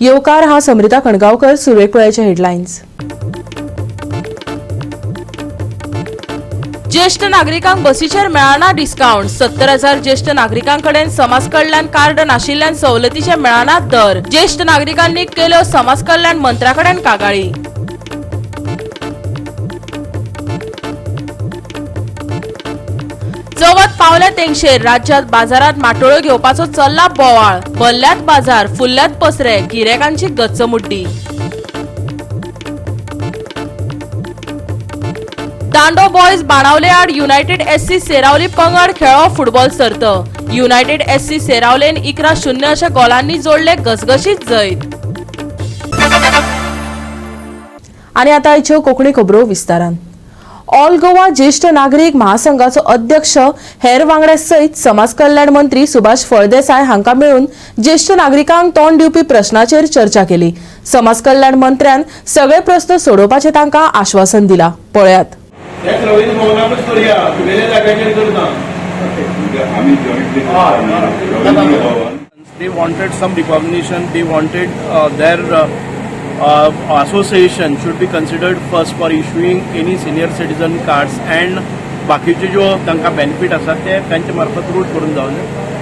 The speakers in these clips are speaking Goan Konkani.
येवकार. हांव समृता कणगांवकर. सुरवेक पळयाचे हेडलायन्स. ज्येष्ठ नागरिकांक बसीचेर मेळना डिस्कावंट. 70,000 ज्येष्ठ नागरिकांकडेन समाज कल्याण कार्ड नाशिल्ल्यान सवलतीचे मेळना दर. ज्येष्ठ नागरिकांनी केल्यो समाज कल्याण मंत्र्याकडेन कागाळी. चवथ पावल्या तेंगशेर, राज्यात बाजारात माटोळ्यो घेवपाचो चल्ला बोवाळ. भरल्यात बाजार, फुल्ल्यात पसरे, गिरेकांची गच्चमुड्डी. दांडो बॉयज बाणावले आड युनायटेड एससी सेरावली पंगड खेळो फुटबॉल सर्त. युनायटेड एससी सेरावलेन 11-0 अशा गोलांनी जोडले घसघशीत जैत. आणि आता आयच्यो कोंकणी खबरो विस्तारान. ऑल गोवा ज्येष्ठ नागरीक महासंघाचो अध्यक्ष हेर वांगड्या सयत समाज कल्याण मंत्री सुभाष फळदेसाय हांकां मेळून ज्येष्ठ नागरिकांक तोंड दिवपी प्रश्नाचेर चर्चा केली. समाज कल्याण मंत्र्यान सगळे प्रस्न सोडोवपाचें तांकां आश्वासन दिलां. पळयात. तेच रवींद्र भवनाकूच करुया, तुगेल्या जाग्याचेर करना. आमी jointly Ravindra Bhavan. They wanted some recognition. They wanted their association should be considered first for issuing any senior citizen cards and बाकीचे ज्यो तांकां बेनिफीट आसा ते तांचे मार्फत रूट करून जावं.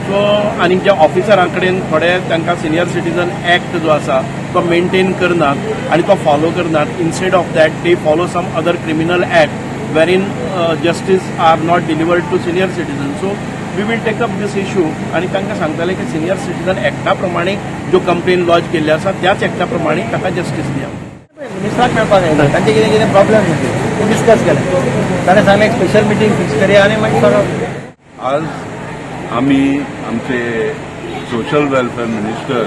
सो आनी ज्या ऑफिसरां कडेन थोडे तांकां सिनियर सिटीजन एक्ट जो आसा तो मेंटेन करनात आनी तो फॉलो करनात. Instead of that, they follow some other criminal act wherein justice are not delivered to senior citizen. So we will take up this issue आनी तांकां सांगतले की सिनियर सिटीजन एक्टा प्रमाणे ज्यो कंप्लेन लॉज केल्ली आसा, त्याच एक्टा प्रमाणे ताका जस्टीस दिया. मिनिस्टराक मेळपाक आयले. तांचे कितें कितें प्रॉब्लेम जाले ते डिस्कस केले. ताणें सांगलें, एक स्पेशल मिटींग फिक्स करया आनी मागीर सगळो. आज आमी आमचे सोशल वेलफेअर मिनिस्टर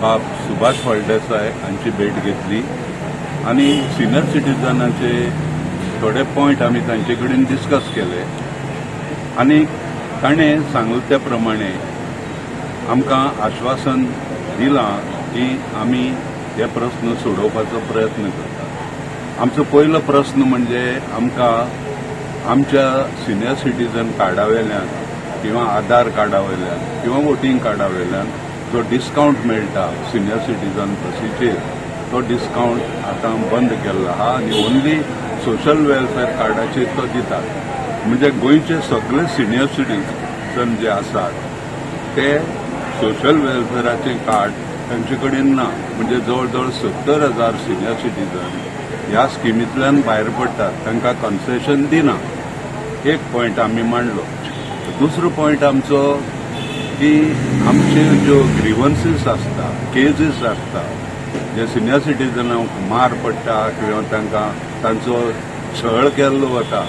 बाब सुभाष फळदेसाय हांची भेट घेतली आनी सिनियर सिटीजनाचे थोडे पॉयंट आमी तांचे कडेन डिस्कस केले आनी ताणें सांगलें त्या प्रमाणे आमकां आश्वासन दिलां की आमी हे प्रस्न सोडोवपाचो प्रयत्न करतात. आमचो पयलो प्रस्न म्हणजे आमकां आमच्या सिनियर सिटीजन कार्डा वेल्यान किंवा आधार कार्डा वयल्यान किंवा वोटींग कार्डा वयल्यान जो डिस्कावंट मेळटा सिनियर सिटीजन बसीचेर, तो डिस्कावंट आतां बंद केल्लो आहा आनी ओन्ली सोशल वेलफेअर कार्डाचेर तो दितात. म्हणजे गोंयचे सगळे सिनियर सिटीजन जे आसात ते सोशल वेलफेअराचें कार्ड तांचे कडेन ना. म्हणजे जवळ जवळ 70,000 सिनियर सिटीजन ह्या स्किमींतल्यान भायर पडटात, तांकां कन्सेशन दिना. एक पॉयंट आमी मांडलो. दुसरो पॉयंट आमचो की आमच्यो ज्यो ग्रिवन्सीस आसता, केजीस आसता, जे सिनियर सिटीजनांक मार पडटा किंवा तांकां तांचो छळ केल्लो वता,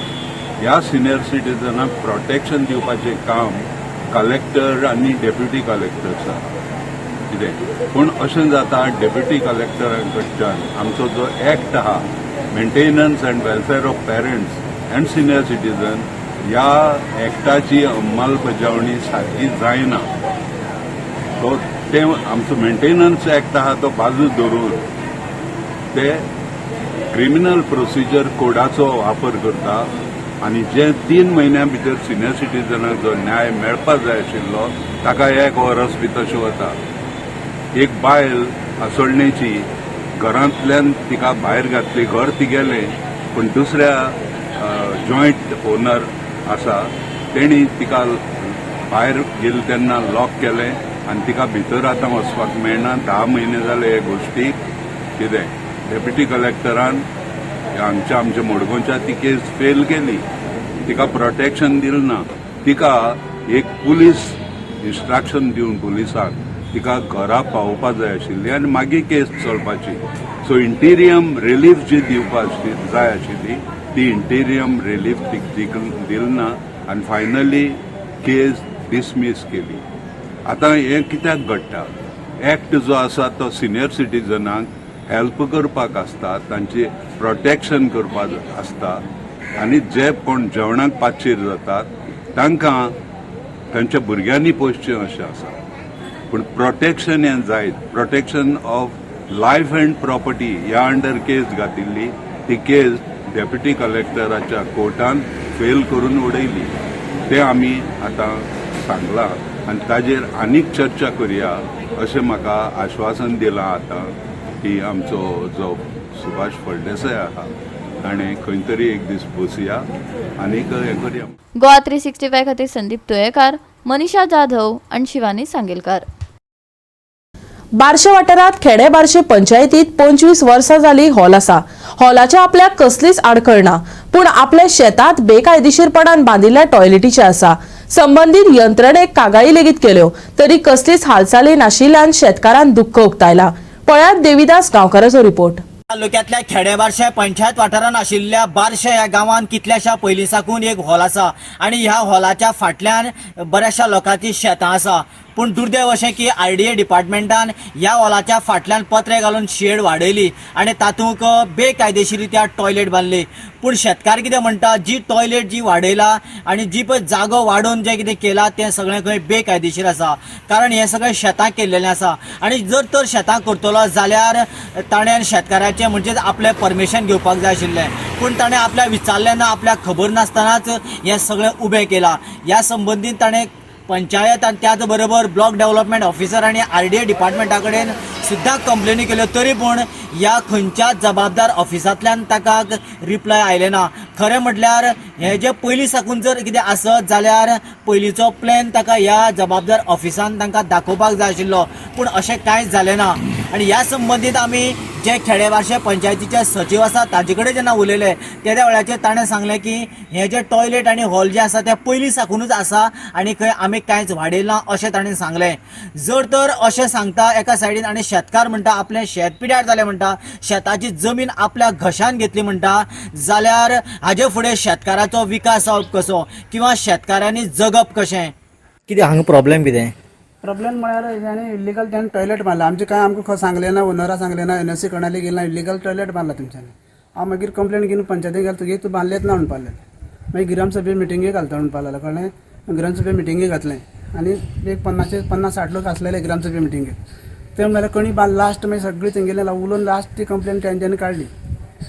ह्या सिनियर सिटीजनाक प्रोटेक्शन दिवपाचें काम कलेक्टर आनी डेप्युटी कलेक्टर आसा. कितें पूण अशें जाता, डेप्युटी कलेक्टरा कडच्यान आमचो जो एक्ट आहा, Maintenance and Welfare of Parents and Senior Citizen, ह्या एक्टाची अंमलबजावणी सारकी जायना. तो ते आमचो मेंटेनन्स एक्ट आहा तो बाजू धरून ते क्रिमिनल प्रोसिजर कोडाचो वापर करता आनी जे 3 म्हयन्या भितर सिनियर सिटीजनाक जो न्याय मेळपा जाय आशिल्लो, ताका एक वरस बी तशें वता. एक बायल असोळणेची, घरांतल्यान तिका भायर घातली. घर तिगेलें, पूण दुसऱ्या जॉयंट ओनर आसा तेणी तिका भायर गेले तेन्ना लॉक केलें आनी तिका भितर आतां वचपाक मेळना. 10 म्हयने जाले हे गोश्टीक. कितें डेप्युटी कलेक्टरान हांगच्या आमच्या मडगांवच्या ती केस फेल केली. तिका प्रोटेक्शन दिलें ना. तिका एक पुलीस इन्स्ट्रक्शन दिवन पुलिसाक तिका घरा पावोवपा जाय आशिल्ली आनी मागीर केस चलपाची. सो इंटेरियम रिलीफ जी दिवपा जाय आशिल्ली, ती इंटेरियम रिलीफ दिली ना आनी फायनली केस डिसमीस केली. आतां हें कित्याक घडटा? एक्ट जो आसा तो सिनियर सिटीजनाक हेल्प करपाक आसता, तांची प्रोटेक्शन करपाक आसता आनी जे कोण जेवणाक पाचशेर जातात तांकां तांच्या भुरग्यांनी पोसचें अशें आसा. पूण प्रोटेक्शन हें जायत. Protection of life and property ह्या अंडर केस घातिल्ली, ती केस डेप्युटी कलेक्टराच्या कोर्टान फेल करून उडयली. ते आमी आतां सांगलां आनी ताजेर आनीक चर्चा करया. अशें म्हाका आश्वासन दिलां आतां की आमचो जो सुभाष फळदेसाय आहा ताणें खंय तरी एक दीस बसया आनीक हें करया. गोवा 365 खातीर संदीप तुयेकार, मनीषा जाधव आणि शिवानी सांगेलकार. बार्शे वाठारात खेडे बार्शे पंचायतीत 25 वर्सां जाली हॉल आसा. हॉलाच्या आपल्याक कसलीच आडखळ ना, पूण आपल्या शेतात बेकायदेशीरपणान बांदिल्ल्या टॉयलेटीचे आसा. संबंदीत यंत्रणेक कागाळी लेगीत केल्यो तरी कसलीच हालचाली नाशिल्ल्यान शेतकारान दुख्ख उक्तायला. पळयात देविदास गांवकाराचो रिपोर्ट. तालुक्यातल्या खेडेबारशे पंचायत वाठारांत आशिल्ल्या बारशे ह्या गांवांत कितल्याशा पयलीं साकून एक हॉल आसा आनी ह्या हॉलाच्या फाटल्यान बऱ्याचशा लोकांची शेतां आसा. पूण दुर्दैव अशें की आरडीए डिपार्टमेंटान ह्या हॉलाच्या फाटल्यान पत्रे घालून शेड वाडयली आनी तातूंत बेकायदेशीरित्या टॉयलेट बांदली. पूण शेतकार कितें म्हणटा, जी टॉयलेट जी वाडयला आनी जी पळय जागो वाडोवन जें कितें केलां तें सगळें खंय बेकायदेशीर आसा, कारण हें सगळें शेतां केल्लेलें आसा आनी जर तर शेतां करतलो जाल्यार ताणें शेतकाराचें म्हणजेच आपलें परमिशन घेवपाक जाय आशिल्लें, पूण ताणें आपल्याक विचारलें ना, आपल्याक खबर नासतनाच हें सगळें उबें केलां. ह्या संबंदीत ताणें पंचायत आनी त्याच बरोबर ब्लॉक डेव्हलपमेंट ऑफिसर आनी आरडीए डिपार्टमेंटा कडेन सुद्दां कंप्लेनी केल्यो, तरी पूण ह्या खंयच्याच जबाबदार ऑफिसांतल्यान ताका रिप्लाय आयले ना. खरें म्हटल्यार हें जें पयलीं साकून जर कितें आसत जाल्यार पयलींचो प्लॅन ताका ह्या जबाबदार ऑफिसान तांकां दाखोवपाक जाय आशिल्लो, पूण अशें कांयच जालें ना. आनी ह्या संबंदीत आमी जे खेडेबारशे पंचायतीचे सचीव आसा ताजे कडेन जेन्ना उलयले तेद्या वेळाचेर ताणें सांगलें की हें जें टॉयलेट आनी हॉल जें आसा तें पयलीं साकूनच आसा आनी खंय आमी कांयच वाडयलां अशें ताणें सांगलें. जर तर अशें सांगता एका सायडीन आनी शेतकार म्हणटा आपलें शेत पिड्यार जालें म्हणटा, शेताची जमीन आपल्या घशान घेतली म्हणटा, जाल्यार हाजे फुडें शेतकाराचो विकास जावप कसो किंवा शेतकारांनी जगप कशें? कितें हांगा प्रॉब्लेम कितें? प्रॉब्लेम म्हळ्यार हेणी इल्लिगल तेणी टॉयलेट बांदला. आमचें कांय आमकां सांगलें ना, ओनरा सांगलें ना, एनओसी कोणाली गेली ना, इल्लिगल टॉयलेट बांदला तुमच्यांनी. हांव मागीर कंप्लेन घेवन पंचायतीन गेलो, तुगे तूं बांदलेच ना म्हणपाक लागले. मागीर ग्रामसभे मिटिंगे घालता म्हणपाक लागलो, कळ्ळें? ग्रामसभे मिटिंगे घातलें आनी एक 50-60 लोक आसलेले ग्रामसभे मिटिंगेक. ते म्हणल्यार कोणी बांद लास्ट मागीर सगळी तेंगेले उलोवन लास्ट ती कंप्लेन तेंच्यांनी काडली.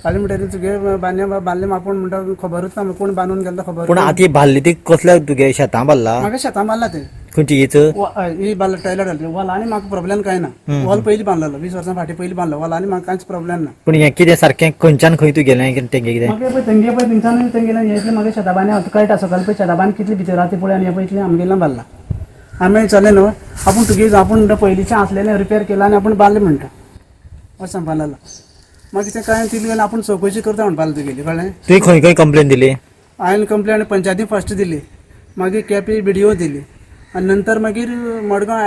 काडली म्हणटकीर तुगे बांदले बांदले आपूण म्हणटा खबरूच ना, कोण बांदून गेलो खबर. पूण आतां ही बांदली ती कसल्या तुगे शेतां बांदला? म्हाका शेतां बांदला तें. खंयची हीच? ही बांदला टॉयलेट घातली वॉलांनी म्हाका प्रॉब्लेम कांय ना. वॉल पयलीं बांदलेलो 20 वर्सां फाटीं पयलीं बांदलो वॉलांनी म्हाका कांयच प्रॉब्लेम ना. पूण हें कितें सारकें खंयच्यान खंय तूं गेलें कितें तेंगे कितें? म्हाका पळय तेंगे पळय थिंगसान तेंगेले हें इतलें म्हाका शेतां बांदे कळटा सकाळीं पळय शेतां बांद कितली भितर आसा ती पळय आनी हें पळय इतलें आमगेलें बांदलां. आमी विचारलें न्हू आपूण तुगे आपूण पयलींचें आसलेलें रिपेर केलां आनी आपूण बांदलें म्हणटा अशें सांगपाक लागलो. मागीर तें कांय तितलें गेलें आपूण चवकशी करता म्हणपाक लागलो तुगेली, कळ्ळें? तुवें खंय खंय कंप्लेन दिली? हांवें कंप्लेन पंचायती फर्स्ट दिली, मागीर केपी बी डी ओ दिली आनी नंतर मागीर मडगांव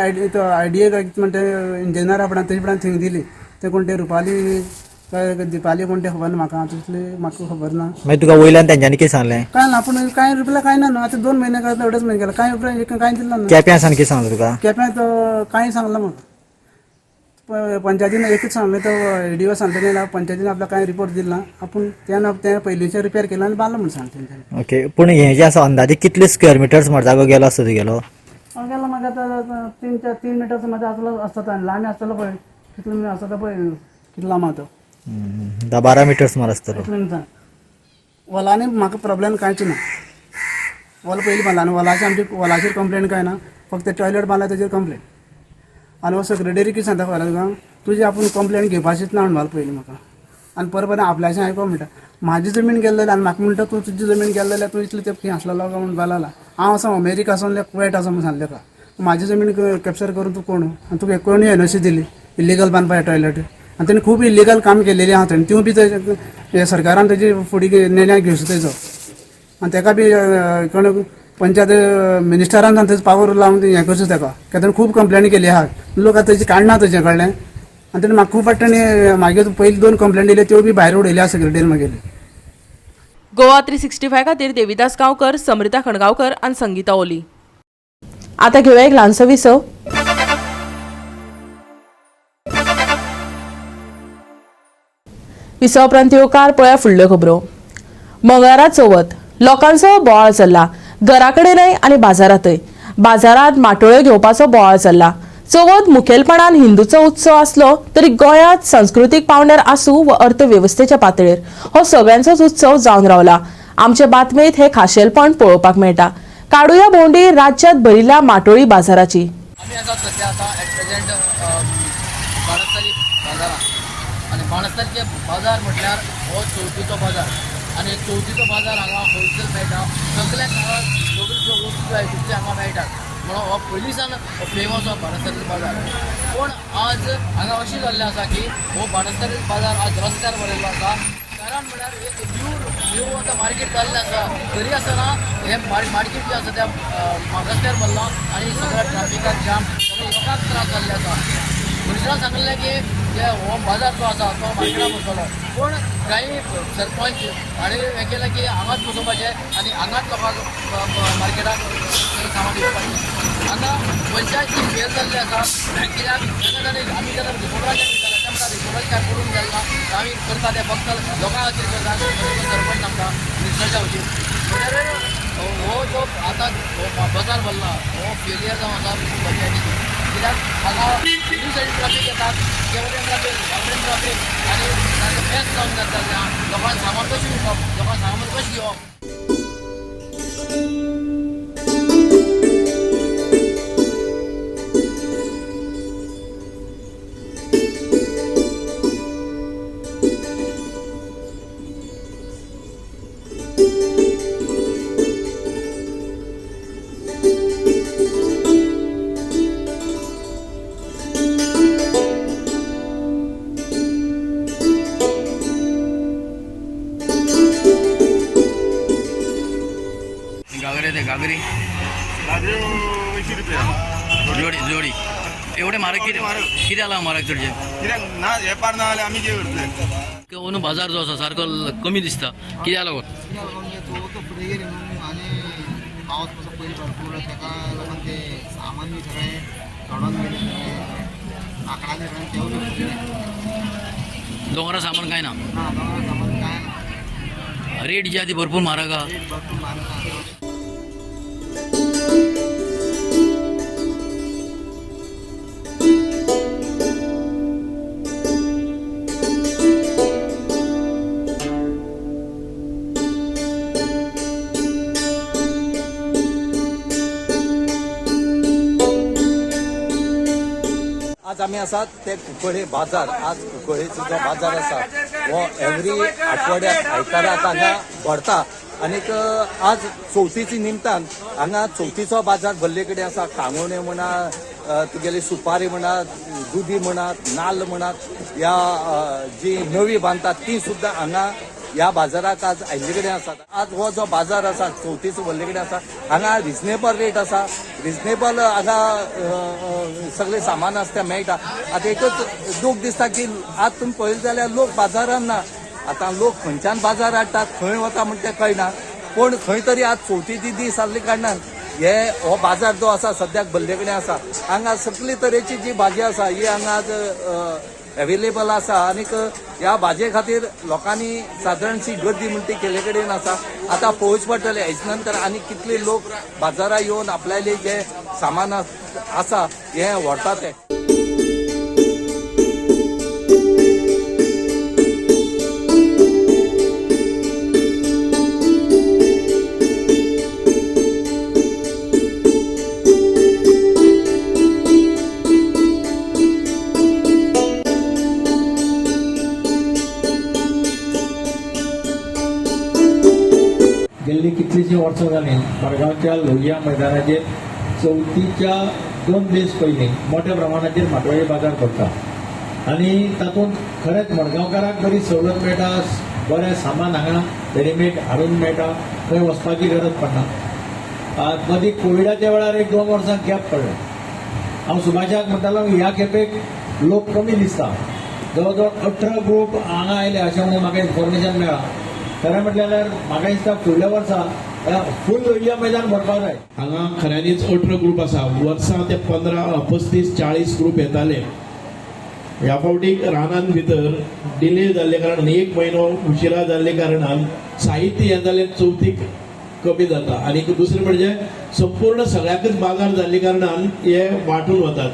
I D A म्हणटा इंजिनियर आपणा तेजे पणान थिंग दिली. ते कोण ते रुपाली काय दिपाली कोण ते खबर ना म्हाका, तितली म्हाका खबर ना. मागीर तुका वयल्यान तेंच्यांनी कितें सांगलें? काय ना, पूण कांय रुपया कांय ना न्हू, आतां 2 म्हयने काय 2.5 म्हयने गेले, कांय रुपया कांय दिला ना. केप्यां सावन कितें सांगलें तुका? केप्यां कांय सांगलां म्हाका पंचायतीन एकूच सांगलें, तो एडीओ सांगलें ना पंचायतीन आपल्याक कांय रिपोर्ट दिला ना, आपूण त्यान तें पयलींचें रिपेर केलां आनी बांदलां म्हूण सांगलें तेंच्यांनी. ओके, पूण हें जें आसा अंदाजे कितले स्क्वेअर मिटर्स म्हण जागो गेलो आसतो तुगेलो? हांव गेलो म्हाका आतां 3-4 मिटर्स म्हाका आसलो आसता, लांबी आसतलो पळय कितलो आसता पळय कितलो लांब आसा तो, 10-12 मिटर्स मार आसतलो. इतलो. वॉलांनी म्हाका प्रॉब्लेम कांयच ना. वॉल पयलीं बांदला आनी वॉलाचे आमची वॉलाचेर कंप्लेन कांय ना, फक्त टॉयलेट बांदला तेजेर कंप्लेन. आनी हो सेक्रेटरी कितें सांगता खबर तुका, तुजी आपूण कंप्लेन घेवपाचीच ना म्हणपाक पयलीं म्हाका. आनी परत परत आपल्याचें आयको म्हणटा म्हाजी जमीन गेल्ले जाल्यार आनी म्हाका म्हणटा तूं तुजी जमीन गेल्ले जाल्यार तूं इतले तें खंय आसलेलो काय म्हणपाक लागला. हांव आसा अमेरिका आसून कुवेट आसा म्हूण सांगलें ताका. म्हाजी जमीन कॅप्चर करून तूं कोण आनी तुका कोणी एनओसी दिली इल्लिगल बांदपाक टॉयलेट? आनी तेणी खूब इल्लिगल काम केलेलीं आहा तेणी, तिवूय बी सरकारान तेजी फुडें निर्णय घेवचो तेजो. आनी तेका बी कोण पंचायत मिनिस्टरान तेजो पावर लावन हें करचो तेका, कित्याक तेणें खूब कंप्लेनी केली आहा, लोक आतां तेजी काडना तेजें, कळ्ळें? आनी तेणें म्हाका खूब फावट तेणें मागीर पयलीं 2 कंप्लेन दिल्यो त्यो बी भायर उडयल्यो आसा सेक्रेटरीन मागीर. गोवा 365 खातीर देविदास गांवकर, समृता खणगांवकर आनी संगीता ओली. आतां घेवया एक ल्हानसो विसव. विसवा उपरांत येवकार पळया फुडल्यो खबरो. मंगळारा चवथ, लोकांचो बोवाळ चल्ला, घरा कडेनय आनी बाजारांतय. बाजारांत माटोळ्यो घेवपाचो बोवाळ चल्ला. चवथ मुखेलपणान हिंदूचो उत्सव आसलो तरी गोंयांत संस्कृतीक पावंड्यार आसूं वा अर्थवेवस्थेच्या पातळेर हो सगळ्यांचोच उत्सव जावन रावला. आमचे बातमेंत हें खाशेलपण पळोवपाक मेळटा. काडुया भोंवडी राज्यांत भरिल्ल्या माटोळी बाजाराची. आमी आसात सध्या आतां एट प्रेझेंट बाजारांत आनी बाणस्तारचे बाजार म्हटल्यार हो चवथीचो बाजार आनी चवथीचो बाजार हांगा होलसेल मेळटा. सगळ्या गांवांत सगळ्यो वस्तू जाय तितले हांगा मेळटात म्हणून हो पयलींसान फेमस हो बाणस्तारी बाजार. पूण आज हांगा अशें जाल्लें आसा की हो बाणस्तारी बाजार आज रस्त्यार भरिल्लो आसा. कारण म्हळ्यार एक न्यू न्यू आतां मार्केट जाल्लें आसा तरी आसतना हें मार्केट जें आसा त्या रस्त्यार भरलां आनी सगळ्या ट्राफिकाक जाम, सगळ्या लोकांक त्रास जाल्ले आसा. मनशान सांगलें की जे हो बाजार जो आसा तो मार्केटाक बसतलो, पूण काही सरपंच हांणी हें केलें की हांगाच बसोवपाचें आनी हांगाच लोकांक मार्केटाक सामान विकपाचें. आतां पंचायत ही फेल जाल्ली आसा कित्याक तेन्ना आमी जेन्ना रिपोर्टराचेर विचारलें ते म्हणटा रिपोर्टराचेर कांय करूंक जायना, आमी करता तें फक्त लोकां खातीर करता, सरपंच आमकां मिनिस्टराच्या वतीन. म्हणल्यार हो जो आतां बाजार भरला हो फेलियर जावन आसा पंचायतीचो. कित्याक हांगा दोनूय सायडीन ट्राफीक येतात, ते वटेन ट्राफीक ह्या वटेन ट्राफीक आनी तांचें बेस्ट जावन जाता. लोकांक सामान कशें विकप, लोकांक सामान कशें घेवप. घागरे ते घागरी 80 रुपया जोडी जोडी. एवढे म्हारग कितें कितें जालां म्हारग चडशें? कित्याक ना वेपार ना जाल्यार आमी कितें करतले? अंदू बाजार जो आसा सारको कमी दिसता, कित्याक लागून? फुडें गेली न्हू आनी पावस मातसो पयलीं भरपूर ताका लागून ते सामान बी सगळें चडोन गेलें, सगळें आंकडांनी सगळें तेवूय बी फुटलें. दोंगरा सामान कांय ना, ना दोंगरा सामान कांय ना. रेट जी आहा ती भरपूर म्हारग आहा. रेट भरपूर म्हारग आहा. आज आमी आसात ते कुंकळे बाजार. आज कुंकळेचो जो बाजार आसा हो एवरी आठवड्याक आयताराक हांगा भरता आनीक आज चवथीचे निमतान हांगा चवथीचो बाजार भरले कडेन आसा. कांगोणे म्हणा, तुगेली सुपारी म्हणा, दुदी म्हणात, नाल्ल म्हणात, ह्या जी नवी बांदतात ती सुद्दां हांगा ह्या बाजाराक आज आयिल्ले कडेन आसात. आज हो जो बाजार आसा चवथीचो भरले कडेन आसा, हांगा रिजनेबल रेट आसा, रिजनेबल हांगा सगळें सामान आसा तें मेळटा. आतां एकच दूख दिसता की आज तुमी पळयलें जाल्यार लोक बाजारान ना. आतां लोक खंयच्यान बाजार हाडटात, खंय वता म्हण तें कळना, पूण खंय तरी आज चवथीची दीस आसले कारणान हे हो बाजार जो आसा सद्याक भरले कडेन आसा. हांगा सगळी तरेची जी भाजी आसा ही हांगा आज एवेलेबल आसा आनीक ह्या भाजये खातीर लोकांनी सादारणशी गर्दी म्हणटी केल्ले कडेन आसा. आतां पळोवचें पडटलें हेजे नंतर आनी कितले लोक बाजारात येवन आपल्याले जे सामान आसा हें व्हरता तें. गेल्ली कितलीशीं वर्सां जालीं मडगांवच्या लोहिया मैदानाचेर चवथीच्या 2 दीस पयलीं मोठ्या प्रमाणाचेर माटवाडी बाजार भरता आनी तातूंत खरेंच मडगांवकारांक बरी सवलत मेळटा, बरें सामान हांगा रेडीमेड हाडून मेळटा, खंय वचपाची गरज पडना. मदीं कोविडाच्या वेळार 1-2 वर्सां गॅप पडलो. हांव सुभाषाक म्हणटालो ह्या खेपेक लोक कमी दिसता, जवळ जवळ 18 ग्रूप हांगा आयले अशें म्हणून म्हाका इन्फॉर्मेशन मेळ्ळां. खरें म्हटल्यार म्हाका दिसता फुडल्या वर्सा फूल लोहिया मैदान भरपाक जाय. हांगा खऱ्यांनीच 18 ग्रूप आसा. वर्सां ते 15, 35, 40 ग्रूप येताले. ह्या फावटी रानान भितर डिले जाल्ले कारणान 1 म्हयनो उशिरा जाल्ले कारणान साहित्य हें जालें चवथीक कमी जाता आनी दुसरें म्हणजे संपूर्ण सगळ्याकच बाजार जाल्ले कारणान हे वांटून वतात.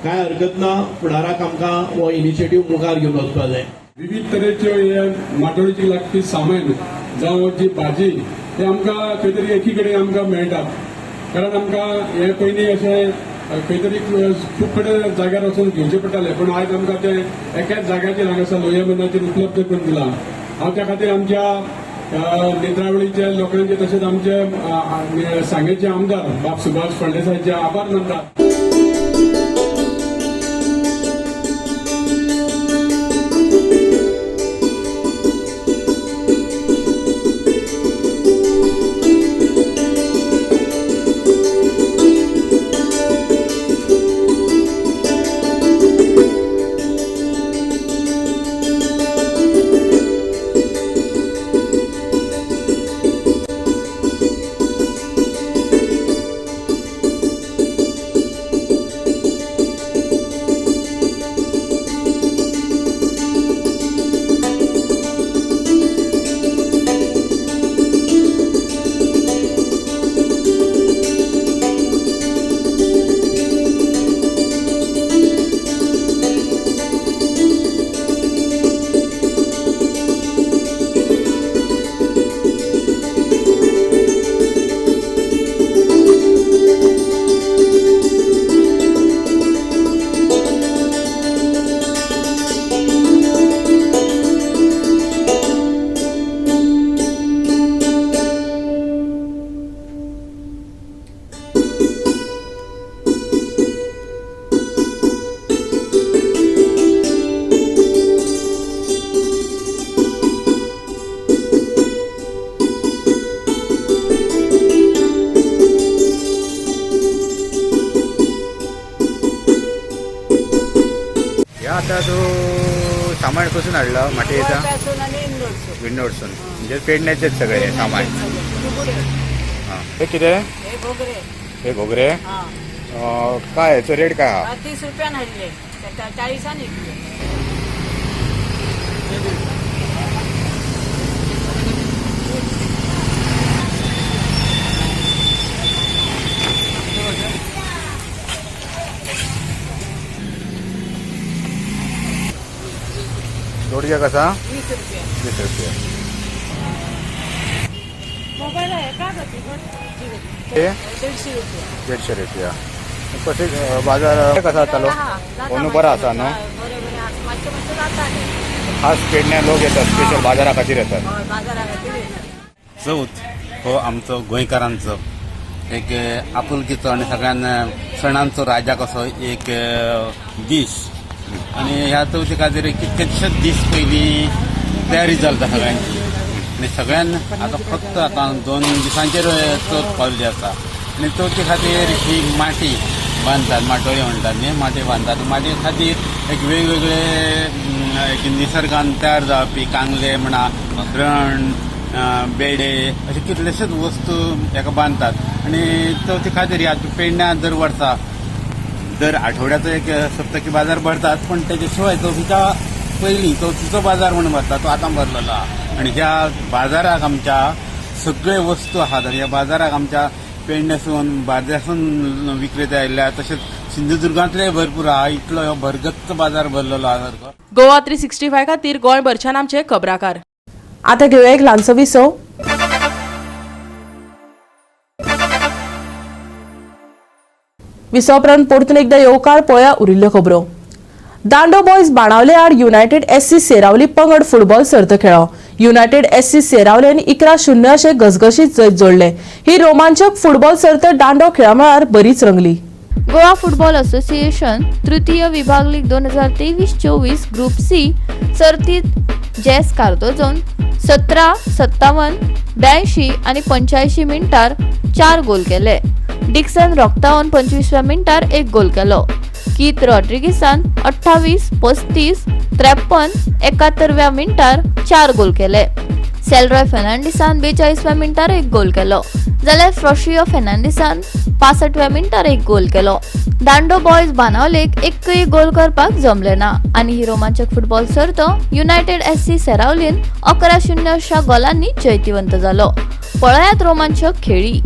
कांय हरकत ना, फुडाराक आमकां हो इनिशिएटीव मुखार घेवन वचपाक जाय. विविध तरेच्यो हे माटोळीची लागपी सामान जावं जी भाजी ते आमकां खंय तरी एकी कडेन आमकां मेळटा. कारण आमकां हे पयलीं अशें खंय तरी खूब कडेन जाग्यार वचून घेवचें पडटालें, पूण आयज आमकां तें एकाच जाग्याचेर हांगासर लोहिया मैदानाचेर उपलब्ध करून दिलां. हांव त्या खातीर आमच्या नेत्रावळीच्या लोकांचे तशेंच आमचे सांगेचे आमदार बाब सुभाष फळदेसायचे आभार मानता. आता तू सामान कसून हाडला मातयेचा विंडोडसून, म्हणजे पेडण्याचेच सगळे सामान. हे कितें? हे घोगरे काय हेचो रेट काय हा? 30 रुपयान हाडले, 40 विकले. दोडक्या कसा? 20 रुपया. 20 रुपया. मोबाईल आहे का? 150 रुपया. 150 रुपया. कसे बाजार कसा चालू? ओनू बरो आसा न्हू? खास पेडण्या लोक येतात, स्पेशल बाजारा खातीर येतात. चवथ हो आमचो गोंयकारांचो एक आपुलकीचो आनी सगळ्यांना सणांचो राजा कसो एक दीस. आनी ह्या चवथी खातीर कितकेशेच दीस पयलीं तयारी चलता सगळ्यांची आनी सगळ्यान आतां फक्त आतां 2 दिसांचेर चवथ पावल्ली आसा. आनी चवथी खातीर ही माटी बांदतात, माटोळी म्हणटात न्ही, माटी बांदतात. माटये खातीर एक वेगवेगळे एक निसर्गान तयार जावपी कांगले म्हणा, रण, बेडे अशे कितलेशेच वस्तू हेका बांदतात. आनी चवथी खातीर ह्या पेडण्या दर वर्सा दर आठवड्याचो एक सप्तकी बाजार भरतात, पण तेच्या शिवाय चवथीच्या पयलीं चवथीचो बाजार म्हणून भरता तो आतां भरलेलो आहा. आनी ह्या बाजाराक आमच्या सगळे वस्तू आहात आनी ह्या बाजाराक आमच्या पेडण्यासून बार्देसून विक्रेते आयिल्ले, तशेंच सिंधुदुर्गांतले भरपूर आहा. इतलो हो भरगच्च बाजार भरलेलो आहा सारको. गोवा 365 खातीर गोंयभरच्यान आमचे खबराकार. आतां घेवया एक ल्हानसो विसव. विसव उपरांत परतून एकदा येवकार. पळया उरिल्ल्यो खबरो. दांडो बॉयज बाणावले आड युनायटेड एससी सेरावली पंगड फुटबॉल सर्त खेळ्ळो. युनायटेड एससी सेरावलेन 11-0 अशें घसघशीत जैत जोडले. ही रोमांचक फुटबॉल सर्त दांडो खेळा मळार बरीच रंगली. गोवा फुटबॉल असोसिएशन तृतीय विभाग लीग 2023-24 ग्रुप सी सर्तीत जेस कार्दोजोन 17, 57, 82 आणि 85 मिनटार 4 गोल केले. डिक्सन रॉक्तावन 25व्या मिनटार 1 गोल केलो. कीथ रॉड्रिगीसान 28, 35, 53, 71व्या मिनटार 4 गोल केले. सेलरॉय फेर्नांडीसान 42व्या मिनटार 1 गोल केलो, जाल्यार फ्रॉशियो फेर्नांडीसान 65व्या मिनटार 1 गोल केलो. दांडो बॉयज बाणावलेक एकय गोल करपाक जमले ना आनी ही रोमांचक फुटबॉल सर्त युनायटेड एससी सेरावलीन 11-0 अशा गोलांनी जैतिवंत जालो. पळयात रोमांचक खेळी.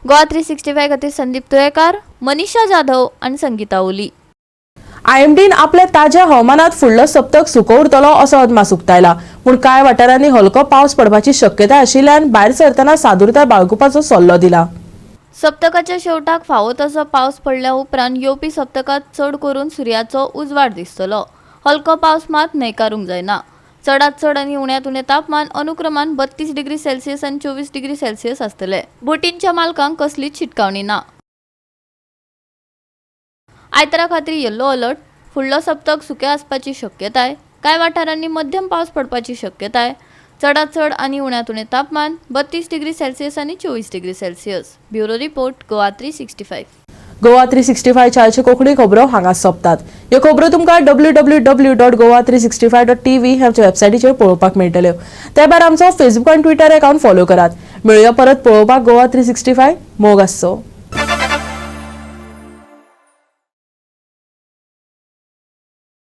गोवा 365 खातीर संदीप तुयेकार, मनीषा जाधव आनी संगीता ओली. आयएमडीन आपल्या ताज्या हवामानात फुडलो सप्तक सुको उरतलो असो अदमास उक्तायला. पूण कांय वाठारांनी हलको पावस पडपाची शक्यताय आशिल्ल्यान भायर सरतना सादुरताय बाळगुपाचो सल्लो दिला. सप्तकाच्या शेवटाक फावो तसो पावस पडल्या उपरांत येवपी सप्तकात चड करून सुर्याचो उजवाड दिसतलो. हलको पावस मात न्हयकारूंक जायना. चडात चड आनी उण्यांत उणें तापमान अनुक्रमान 32 डिग्री सेल्सियस आनी 24 डिग्री सेल्सियस आसतले. बोटींच्या मालकांक कसलीच शिटकावणी ना. आयतारा खातीर येल्लो अलर्ट. फुडलो सप्तक सुकें आसपाची शक्यताय. कांय वाठारांनी मध्यम पावस पडपाची शक्यताय. चडात चड आनी उण्यांत उणें तापमान 32 डिग्री सेल्सियस आनी 24 degree Celsius. Bureau report, Goa 365. Goa 365 च्या कोंकणी खबरो हांगा सोंपतात. ह्यो खबरो तुमकां www.goa365.tv ह्या आमच्या वेबसायटीचेर पळोवपाक मेळटल्यो. ते भायर आमचो फेसबूक आनी ट्विटर अकावंट फॉलो करात. मेळुया परत पळोवपाक गोवा 365. मोग आसचो.